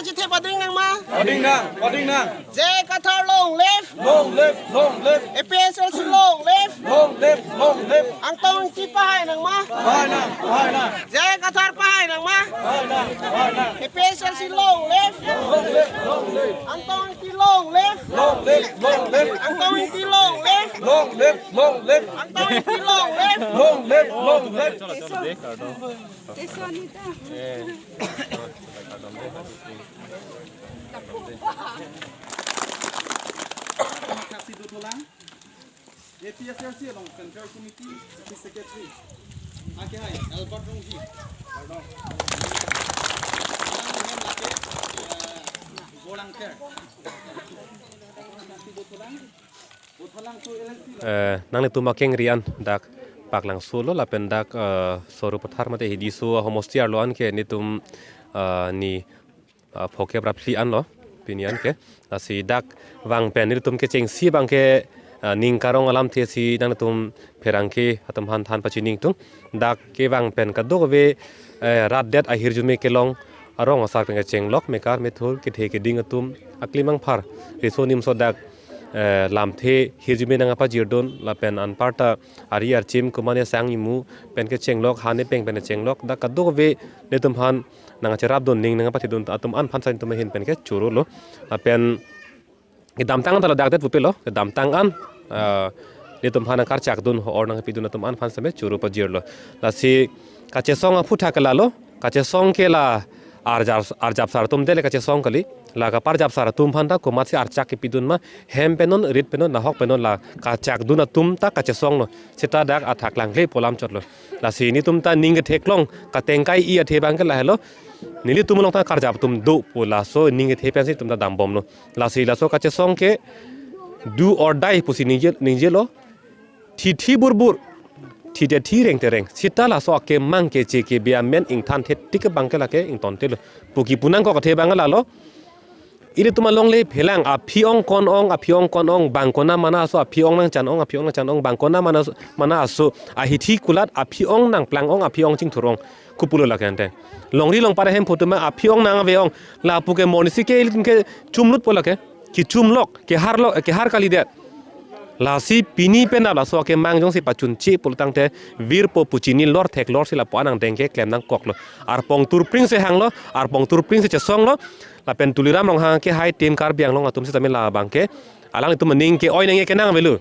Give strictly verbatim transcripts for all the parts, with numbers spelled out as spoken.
Kethe pading nang ma? Pading nang, pading nang. J I Kathar long live. Long live, long live. A P H L C long live. Long live, long live. Angtong Ingti pahai nang ma? Pahai nang, pahai nang. J I Kathar pahai nang ma? Pahai nang, pahai nang. A P H L C long live. Long live, long live. Angtong Ingti long live. Long live, long live. Angtong Ingti long live. Long live, long live. Angtong Ingti long live. Long live, long live. Thaksi Dotholang, A P H L C along Central Committee Chief Secretary, akehai Albert Ronghi. Pardon. Alangli hem lake, eh, Golangther. Thaksi Dotholang, Dotholang to L L C lo. Eh, nanglitum akengri an dak Paklangsolo lapen dak, eh, Sarupathar mate Hediso ahomosti arlo an ke netum, eh, ni ah, phokep ra phli anlo, pini an ke. Lasi dak vang pen nelitum kechengsi abang ke, ah, ning karong alamthe si nangtum pherangke atum aphan than pachini ingtung. Dak kevang pen kadokave, eh, rat det ahirjume kelong arong asar pen kechenglok, mekar methur kethe keding atum aklimang phar riso nimso dak, eh, lamthe hirjume nangpajirdun lapen anparta ari archim kumane sang imu pen kechenglok, hane peng pen kechenglok, dak kadokave netum aphan nangcherapdun ning nangpathidun atum an aphan sar netum ahin pen ke chorolo. Lapen kedamtang an ta ladak det pupe lo, kedamtang an, ah, netum aphan nangkarchakdun ho or nangpidun atum an aphan same choro pajirlo. Lasi kachesong aphuthak ke lalo, kachesong ke la arjap, arjap sar atum dele kachesong kali, la kaparjap sar atum aphan ta komatsi archak kepidun ma, hem pen non, rit pen non, nahok pen non la kachakdun atum ta kachesonglo. Seta dak athak langlepo alam chotlo. Lasi netum ta ning ketheklong katengkai i athe abang ke lahelo. Nelitum along ta karjap atum dopo, laso ning kethe pensi netum ta dambomlo. Lasi laso kachesong ke do or die pusi ningje, ningjelo. Thithi burbur, thite thi rengte reng. Seta laso akemang keche kebe amen ingthan thetik abang ke lake ingtontelo. Puki punangkok athe abang lalo. Ilitum alongle phelang, aphi-ong kon-ong, aphi-ong kon-ong, bang kona mana aso, aphi-ong nangchan-ong, aphi-ong nangchan-ong, bang kona mana aso, mana aso, ahithi kulat, aphi-ong nangplang-ong, aphi-ong chingthur-ong, kopulo lake ante. Longri longpat ahem photo ma, aphi-ong nangve-ong, lapu ke monisi ke ilitum ke chumlutpo lake, kechumlok, keharlok, kehar kalidet. Lasi pini penap laso akemang jongsi pachunche pulotangte virpo pu chinilor theklor si lapu-an angdeng keklem nangkoklo. Arpong turpring si hanglo, arpong turpring si chesonglo. Lapen Tuliram Ronghang akehai Team Karbi Anglong atum sitame labang ke alanglitum aning ke-oi nangji kenang avelo.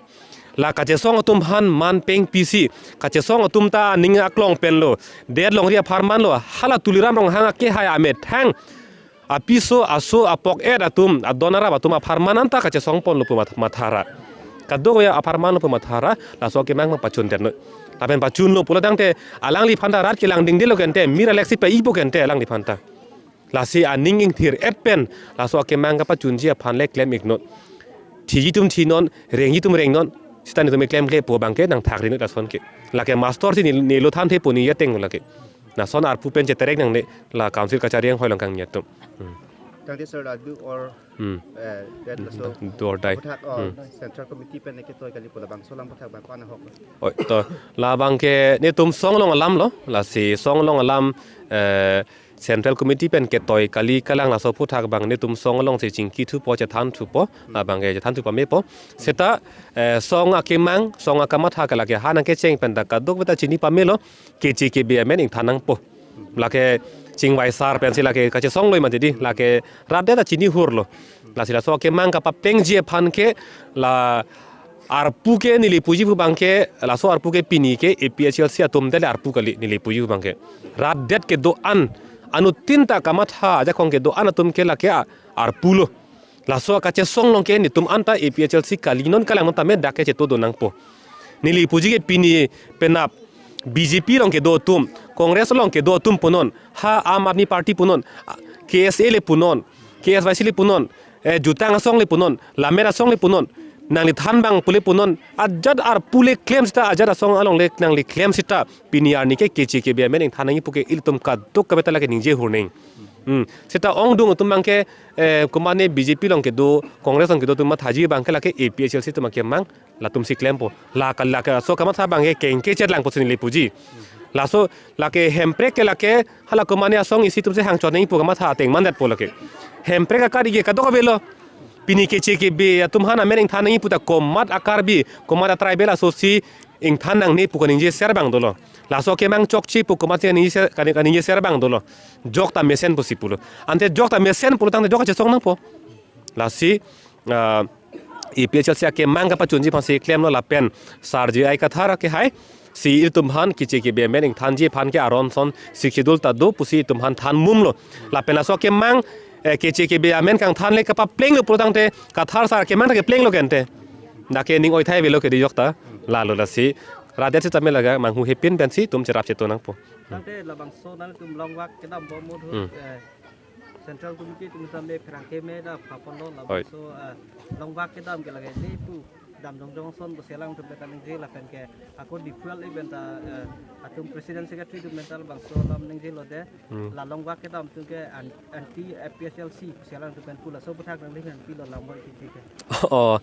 La kachesong atum aphan man peng pisi, kachesong atum ta aning aklong penlo. Det longri apharman lo, hala Tuliram Ronghang akehai amethang apiso aso apok-et atum, adon arap atum apharman anta kachesong ponlo pu mat-, mathara. Kadokave apharman lo pu mathara, laso akemang ma pachun detnon. Lapen pachunlo pulotangte alangliphan ta rat kelang dingdelo kente, mir aleksi pe-ipo kente alangliphan ta. Lasi aning ingthir-et pen, laso akemang kapachunji aphan le klem iknon. Thiji atum thinon, rengji atum rengnon, seta netum klemklepo abang ke nangthakrinon lason ke. Lake master si ne, nelo thanthepo ne ateng lake. Lason arpu pen cheterek nangne, la council kachari anghoi along kangni atum. Hmm. Tangte sir la do or, Hmm. eh, that laso Do or die. Aphuthak, oh, Hmm. Central Committee pen ne ketoi kali pu labangso alam aphuthak abang ko-an ahok lo? Oi, to, labang ke netum song along alam lo, lasi song along alam, eh, Central Committee pen ketoi kali kalang laso aphuthak abang netum song alongsi chingkithupo, chethanthupo, labang ke chethanthu pamepo. Seta, eh, song akemang, song akamatha ke lake ha nangkecheng pen ta kadokave ta chini pamelo, keche kebe amen ingthan nangpo. Lake chingvai sar pensi lake kachesonglo mati di, lake rat det ta chinihurlo. Lasi laso akemang kapapengji aphan ke la arpu ke neli puji pu abang ke, laso arpu ke pini ke A P H L C atum dele arpu kali neli puji pu abang ke. Rat det kedo-an, anuttin ta kamatha ajakong kedo-an atum ke lake a-, arpulo. Laso kachesong along ke netum anta A P H L C kalinon kalangnon tame dak ke chetodun nangpo. Neli puji ke pini penap B J P along kedo atum, Congress along kedo atum punon, ha Aam Aadmi Party punon, K S A le punon, K S Y C le punon, eh, Jutang Asong le punon, Lammet Asong le punon, nangli than abang pule punon, ajat arpu le klem seta, ajat asong along le nangli klem seta, pini arni ke keche kebe amen ingthan nangji pu ke ilitum kadokave ta lake ningje hurning. Hmm. Seta ongdung atum abang ke, eh, kumane B J P along kedo, Congress along kedo atum mathaji abang ke lake A P H L C atum akemang, latum si klempo. La kal-, lake laso kamatha abang ke kengke chetlangpo si neli puji. Laso lake Hemprek ke lake hala komane asong isi atum si hangchot nangji pu kamatha ateng mandetpo lake. Hemprek akat ike kadokave lo. Pini Keche Kebe atum aphan amen ingthan nangji pu ta komat a-Karbi, komat a-tribal asosi ingthan nangne pu kaningje ser abang dolo. Laso kemang chokche pu komat si kaningje ser, kaning-, kaningje ser abang dolo. Jokta mesen pusi pulo. Ante jokta mesen pulo tangte jok kachesong nangpo. Lasi, ah, A P H L C akemang kapachunji aphansi klemlo lapen Sar J I Kathar akehai si ilitum aphan Keche Kebe amen ingthanji aphan ke aron ason Sixth Schedule ta do pusi ilitum aphan than mumlo. Lapen laso akemang, eh, Keche Kebe amen kangthan le kapaplenglo pulo tangte Kathar sar akemang ta keplenglo kente. Lake ning oithai avelo ke di jokta. Lalo lasi rat det sitame lake manghu hepin pensi itum cherap cheto nangpo. Tangte labangso nanglitum longvak kedam bom ahut, Hmm. eh, Central Committee atum tame pherangke me da phaponlo. Oi. Labangso, eh, longvak kedam ke lake ne pu dam jongjong ason pusi alangtum ta kaningje lapen ke ako different event ta, eh, atum president secretary atum mental bangso alam ningjelo de. Hmm. La longvak kedam atum ke an-, anti A P H L C pusi alangtum pen pu laso aputhak nangli pen pilo lamvoi kithi ke. Oh,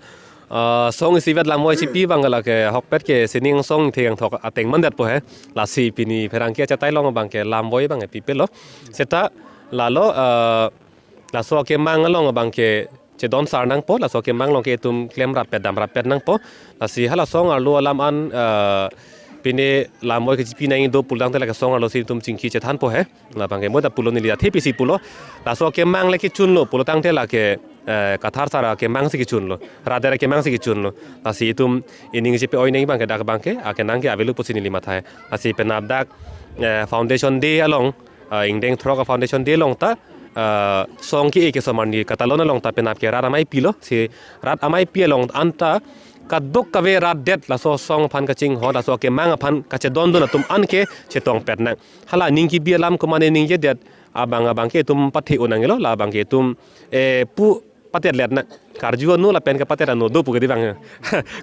ah, song isivet lamvoi chipi abang lake ahokpet ke sining song thekang thok ateng mandetpo he. Lasi pini pherangke achatai along abang ke lamvoi abang pipelo. Seta lalo, ah, laso akemang along abang ke chedon sar nangpo, laso akemang along ke itum klem rappet dam rappet nangpo. Lasi hala asong arlo alam an, ah, pine lamvoi kechipi nangji do pulo tangte lake asong arlo si itum chingki chethanpo he. Labang ke mo ta pulo neli athe pisi pulo. Laso akemang le kechunlo pulo tangte lake, eh, Kathar sar akemang si kechunlo. Rat det akemang si kechunlo. Lasi itum ining chepe-oi nangji abang ke dak abang ke akenang ke avelo pusi neli matha he. Lasi penap dak, eh, Foundation Day along, eh, ingdeng throk a-Foundation Day along ta, eh, song ke-e ke osomar ni katalon along ta penap ke rat amei pilo. Si rat amei pi along anta kadokave rat det laso song aphan kachinghon, laso akemang aphan kachedondun atum an ke chetongpet nang. Hala ning kebi alam komane ningjedet abang abang ke itum pathe-o nanglo, labang ke itum, eh, pu patet let nang. Karju ano lapen ke patet ano do pu ke di abang.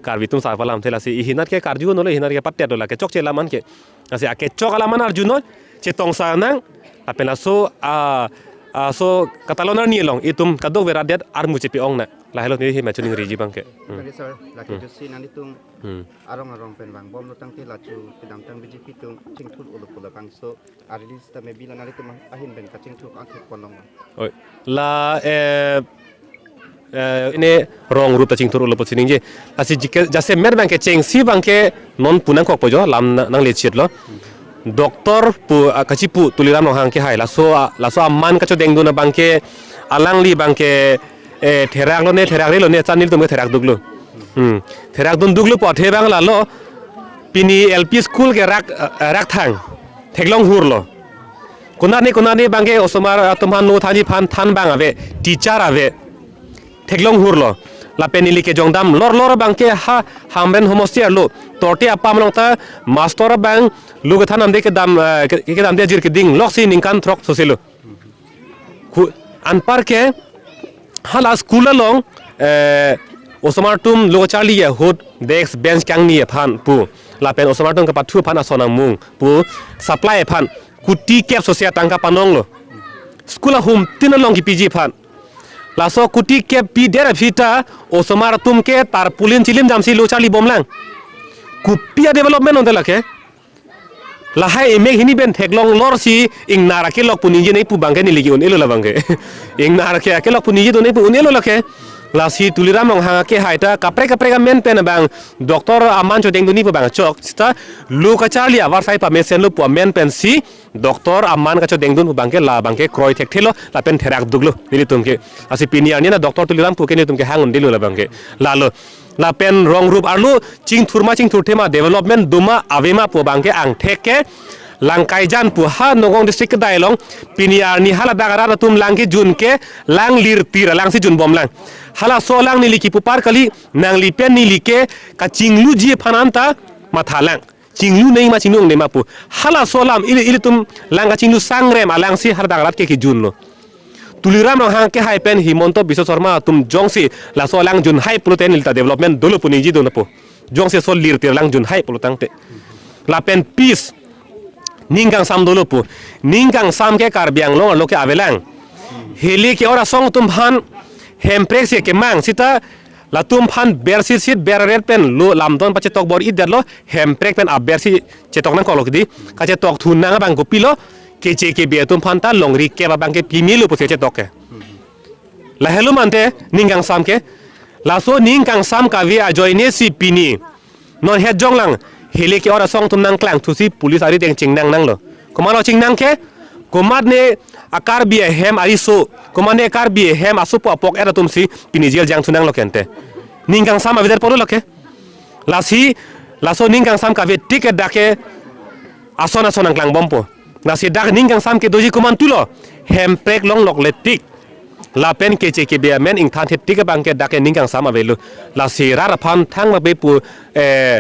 Karbi atum sar palamthe lasi ihinat ke karju ano lo, ihinat ke patet lo, lake chokche alam an ke. Lasi akechok alam an arjunon, chetong sar nang, lapen laso, ah, ah, so katalon arni along itum kadokave rat det armu chepe-ong nang. Lahelo neli hem achuning riji abang ke. Hmm. Thank you, sir. Lake Hmm. Joshi nanglitum Hmm. arong arong pen vangbomlo tangte lachu kedamtang B J P atum chingthur-olo pu labangso a-rally sitame bila nanglitum ahin pen kachingthur angthek ponlong. Oi. La, eh, eh, ine wrong route ta chingthur-olo pusi ningje. Lasi jike, jasemet abang ke chengsi abang ke non pu nangkokpo jo, lam na-, nanglechitlo. Doctor pu, ah, kachipu Tuliram Ronghang akehai. Laso, ah, laso aman kachodengdun abang ke alangli abang ke, eh, therak lone, therakre lone, chan nelitum ke therak duklo. Hmm. Therak dun duklo pu athe abang lalo. Pini L P school ke rak, eh, rakthang. Theklong hurlo. Konane konane abang ke osomar atum aphan no thanji aphan than abang ave, teacher ave. Theklong hurlo. Lapen neli kejongdam lor lor abang ke ha Hamren homosti arlo. Torte apam along ta master abang lo kethan damde kedam, eh, ke-, kedamde ajir keding loksi ningkan throk soselo. Ku-, anpar ke hala school along, eh, osomar atum lo kacharli ahut desk bench kangni aphan pu. Lapen osomar atum kapathu aphan ason angmung pu supply aphan kuti kep sose atangka panonglo. School ahum tin along kipiji aphan. Laso kuti kep pidet aphi ta osomar atum ke tarpaulin chilim damsi lo charli bomlang. Kopi a-development onte lake. Lahai emek hini pen theklong lorsi ingnar akelok pu ningje nai pu abang ke neli ke un-elo labang ke. Ingnar ke akelok pu ningje do nai pu un-elo lake. Lasi Tuliram Ronghang akehai ta kaprek kaprek amen pen abang doctor aman chodengdunji pu abang chok. Sita lo kacharli avarsai pamesenlo pu amen pensi doctor aman kachodengdun pu abang ke labang ke kroi thekthelo lapen therak duklo nelitum ke. Lasi pini arni na Doctor Tuliram pu ke nelitum ke hang un-edetlo labang ke. Lalo. Lapen wrong route arlo chingthur ma chingthurthe ma development do ma ave ma pu abang ke angthek ke Langkaijan pu ha Nagaon district kedai along pini arni haladak arat atum lang kejun ke lang lirtir alangsi junbomlang. Halaso alang neli kipu apar kali, nangli pen neli ke kachingluji aphan anta mathalang. Chinglu nangji ma chinglu nangne ma pu. Halaso alam ili, ilitum lang kachinglu sangrem alangsi haladak arat ke kejunlo. Tuliram Ronghang akehai pen Himanta Biswa Sarma atum jongsi laso alang junhai pulote neli ta development dolo pu ningje do nangpo. Jongsi laso lirtir alang junhai pulo tangte. Lapen peace ning kangsam dolo pu. Ning kangsam ke Karbi Anglong arlo ke avelang. Hili ke ora asong atum aphan Hemprek si kemang sita Latum aphan bersi sit berret pen lo lamdon pachetok bor-idetlo, Hemprek pen abersi chetok nangkoklo kedi, kachetok thu nang abang kopilo, keche kebe atum aphan ta longri kep abang ke pimilo pusi chetok ke. Lahelo mante ning kangsam ke, laso ning kangsam kave ajoine si pini non het jonglang hele ke-ot asong atum nangklang thusi police arideng chingnang nanglo. Komatlo chingnang ke, komatne a-Karbi ahem ariso, komatne Karbi ahem asopo apok-et atum si pini jail jang thu nanglo kente. Ning kangsam avedet polo lake. Lasi, laso ning kangsam kave tik ke dak ke ason ason nangklangbompo. Lasi dak ning kangsam kedoji komantulo, Hemprek longlokle tik. Lapen keche kebe amen ingthan thit tik abang ke dak ke ning kangsam avelo. Lasi rat aphan thang ma be pu, eh,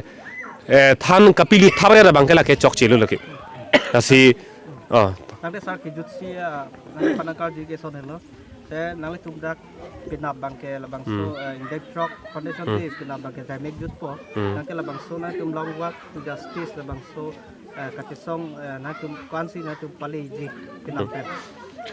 eh, than kapilu thapre abang ke lake chokchelo lake. Lasi, oh. Tangte sir kejutsi, ah, nangli aphan nangkarju ke ason helo. Te nanglitum dak penap abang ke labangso, Hmm. eh, India Drug Foundation Hmm. Day penap abang ke jaimek jutpo. Hmm. Nangke labangso nangtum Long Walk to Justice labangso, eh, kachesong, eh, nangtum ko-ansi nangtum paleji penap pen.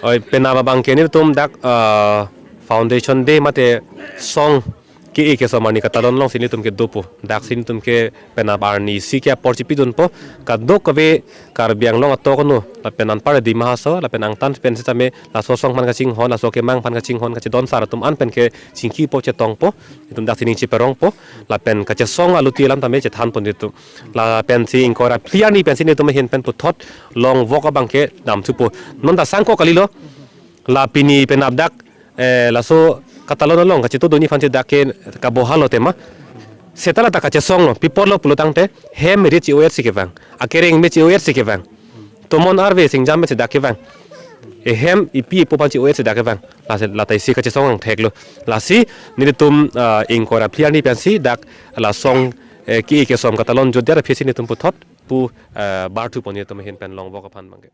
Oi, penap abang ke nelitum dak, eh, Foundation Day mate song ke-e kesom arni katalon alongsi nelitum kedopo. Daksi nelitum ke penap arnisi ke apor chipidunpo. Kadokave Karbi Anglong atok anu, lapen anpar Dima Hasao, lapen angtan pen sitame laso asong aphan kachinghon, laso akemang aphan kachinghon, kachedon sar atum an pen ke chingkipo chetongpo, nelitum daksi ning cheperongpo, lapen kachesong aluti alam tame chethanpo nelitum. Lapensi ingkoi ra phli arni pensi nelitum ahin pen puthot Long Walk abang ke damthupo. Non ta sangkok kalilo, la pini penap dak, eh, laso katalon along kachito doni aphansi dak ke kabohalo tema. Seta la ta kachesonglo, pi apotlo pulo tangte, hem rit che-o-etsi kevang, akereng me che-o-etsi kevang, tomon arve singjam me si dak kevang, ehem ipi ipo aphan che-o-etsi dak kevang. Lasi la ta isi kachesong angtheklo. Lasi nelitum, ah, ingkoi ra phli arni pensi dak la song, eh, ke-e kesom katalon jutdet aphisi nelitum puthot pu, ah, barthupo nelitum ahin pen Long Walk aphan abang ke.